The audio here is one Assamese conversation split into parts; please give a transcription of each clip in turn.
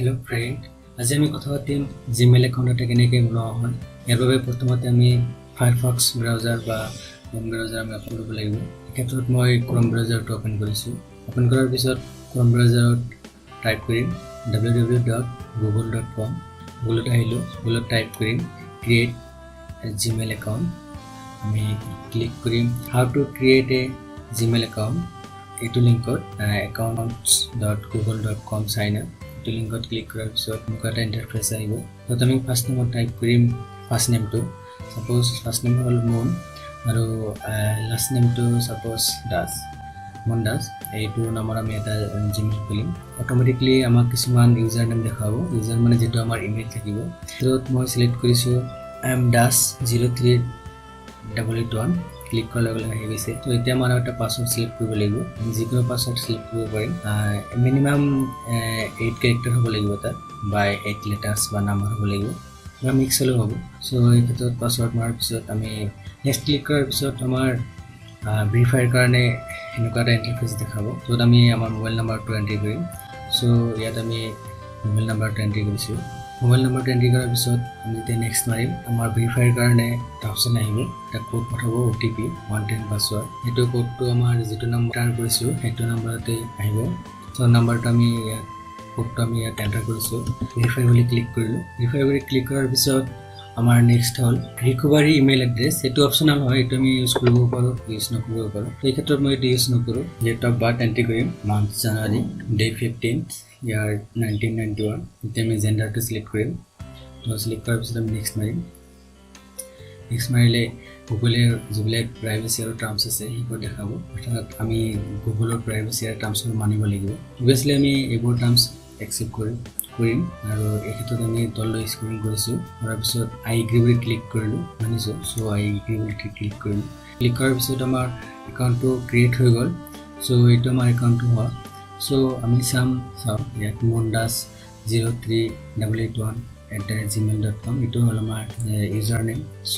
হেল্ল' ফ্ৰেণ্ড, আজি আমি কথা পাতিম জিমেইল একাউণ্ট এটা কেনেকৈ বনোৱা হয়। ইয়াৰ বাবে প্ৰথমতে আমি ফায়াৰফক্স ব্ৰাউজাৰ বা ক্ৰম ব্ৰাউজাৰ আমি অ'পেন কৰিব লাগিব। এই ক্ষেত্ৰত মই ক্ৰম ব্ৰাউজাৰটো অ'পেন কৰিছোঁ। অ'পেন কৰাৰ পিছত ক্ৰম ব্ৰাউজাৰত টাইপ কৰিম www.google.com। গুগলত আহিলোঁ, গুগলত টাইপ কৰিম ক্ৰিয়েট জিমেইল একাউণ্ট। আমি ক্লিক কৰিম "How to create a Gmail account" এইটো লিংকত, accounts.google.com sign up, এইটো লিংকত ক্লিক কৰাৰ পিছত এনেকুৱা এটা ইণ্টাৰফেচ আহিব, য'ত আমি ফাৰ্ষ্ট নেমত টাইপ কৰিম ফাৰ্ষ্ট নেমটো। ছাপ'জ ফাৰ্ষ্ট নেম হ'ল মুন আৰু লাষ্ট নেমটো ছাপ'জ দাস, মুন দাস। এইটো নামৰ আমি এটা জিমেইল খুলিম। অট'মেটিকলি আমাক কিছুমান ইউজাৰ নেম দেখুৱাব। ইউজাৰ মানে যিটো আমাৰ ইমেইল থাকিব। য'ত মই চিলেক্ট কৰিছোঁ mdas03881। Click কৰাৰ লগে লগে আহি গৈছে। ত' এতিয়া আমাৰ আৰু এটা পাছৱৰ্ড চিলেক্ট কৰিব লাগিব। আমি যিকোনো পাছৱৰ্ড চিলেক্ট কৰিব পাৰিম। মিনিমাম 8 কেৰেক্টাৰ হ'ব লাগিব তাত, বা 8 লেটাৰ্ছ বা নাম্বাৰ হ'ব লাগিব, বা মিক্স হ'লেও হ'ব। চ' এই ক্ষেত্ৰত পাছৱৰ্ড মাৰাৰ পিছত আমি নেক্সট ক্লিক কৰাৰ পিছত আমাৰ ভেৰিফাইৰ কাৰণে সেনেকুৱা এটা ইণ্টাৰফেচ দেখাব, য'ত আমি আমাৰ মোবাইল নাম্বাৰটো এণ্ট্ৰি কৰিম। চ' ইয়াত আমি মোবাইল নাম্বাৰটো এণ্ট্ৰি কৰিছোঁ। মোবাইল নাম্বাৰটো এণ্ট্ৰি কৰাৰ পিছত আমি যেতিয়া নেক্সট মাৰিম, আমাৰ ভেৰিফাইৰ কাৰণে এটা অপশ্যন আহিব। এটা কোড পঠাব, OTP, one time password। সেইটো কোডটো আমাৰ যিটো নাম্বাৰ কৰিছোঁ, সেইটো নাম্বাৰতে আহিব। চ' নাম্বাৰটো আমি ইয়াত, কোডটো আমি ইয়াত এণ্টাৰ কৰিছোঁ। ভেৰিফাই বুলি ক্লিক কৰিলোঁ। ভেৰিফাই বুলি ক্লিক কৰাৰ পিছত আমাৰ নেক্সট হ'ল ৰিকভাৰী ইমেইল এড্ৰেছ। সেইটো অপশ্যনেল হয়, এইটো আমি ইউজ কৰিব পাৰোঁ, ইউজ নকৰিব পাৰোঁ। এই ক্ষেত্ৰত মই এইটো ইউজ নকৰোঁ। ডেট অফ বাৰ্থ এণ্ট্ৰি কৰিম, month January, day 15, year 1991। এতিয়া আমি জেণ্ডাৰটো চিলেক্ট কৰিম। তো চিলেক্ট কৰাৰ পিছত আমি নেক্সট মাৰিম। নেক্সট মাৰিলে গুগলে যিবিলাক প্ৰাইভেচি আৰু টাৰ্মছ আছে, সেইবোৰ দেখাব। অৰ্থাৎ আমি গুগলৰ প্ৰাইভেচি আৰু টাৰ্মছবোৰ মানিব লাগিব। অভিয়াছলি আমি এইবোৰ টাৰ্মছ একচেপ্ট কৰিম আৰু এই ক্ষেত্ৰত আমি তললৈ স্ক্ৰল কৰিছোঁ। কৰাৰ পিছত আই এগ্ৰি বুলি ক্লিক কৰিলোঁ, মানিছোঁ। চ' আই এগ্ৰি বুলি ক্লিক কৰিলোঁ। ক্লিক কৰাৰ পিছত আমাৰ একাউণ্টটো ক্ৰিয়েট হৈ গ'ল। চ' এইটো আমাৰ একাউণ্টটো হোৱা। চ' আমি চাওঁ ইয়াত mundas03881@gmail.com, এইটো হ'ল আমাৰ ইউজাৰ নেম। চ'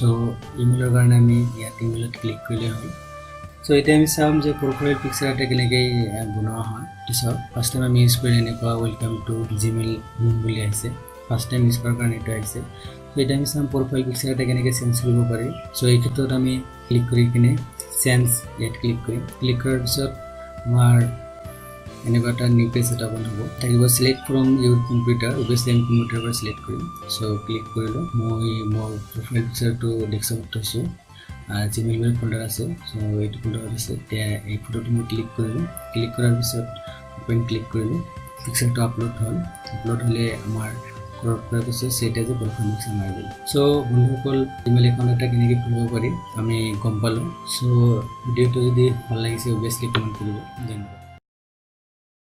ইমেইলৰ কাৰণে আমি ইয়াত ইমেইলত ক্লিক কৰিলে হ'ল। চ' এতিয়া আমি চাম যে প্ৰফাইল পিকচাৰ এটা কেনেকৈ বনোৱা হয়। পিছত ফাৰ্ষ্ট টাইম আমি ইউজ কৰিলে এনেকুৱা "welcome to Gmail মুন" বুলি আহিছে। ফাৰ্ষ্ট টাইম ইউজ কৰাৰ কাৰণে এইটো আহিছে। চ' এতিয়া আমি চাম প্ৰফাইল পিকচাৰ এটা কেনেকৈ চেঞ্জ কৰিব পাৰি। চ' এই ক্ষেত্ৰত আমি ক্লিক কৰি কিনে চেঞ্জ ইয়াত ক্লিক কৰিম। ক্লিক কৰাৰ পিছত আমাৰ এনেকুৱা এটা নিউ পেজ এটা অ'পেন হ'ব থাকিব, "Select from your computer"। Obviously আমি কম্পিউটাৰৰ পৰা চিলেক্ট কৰিম। চ' ক্লিক কৰিলোঁ। মই মোৰ প্ৰফাইল পিকচাৰটো ডেস্কটপত থৈছোঁ। জিমেইল বুলি ফল্ডাৰ আছে, চ' এইটো ফল্ডাৰত আছে। এতিয়া এই ফটোটো মই ক্লিক কৰিলোঁ। ক্লিক কৰাৰ পিছত অ'পেন ক্লিক কৰিলোঁ। পিকচাৰটো আপলোড হ'ল। আপলোড হ'লে আমাৰ ক্ৰপ কৰাৰ পিছত সেইটো যে প্ৰফাইল পিকচাৰ মাৰি দিলোঁ। চ' বন্ধুসকল, জিমেইল একাউণ্ট এটা কেনেকৈ খুলিব পাৰি আমি গম পালোঁ। চ' ভিডিঅ'টো যদি ভাল লাগিছে, অভিয়াছলি কমেণ্ট কৰিব। ধন্যবাদ।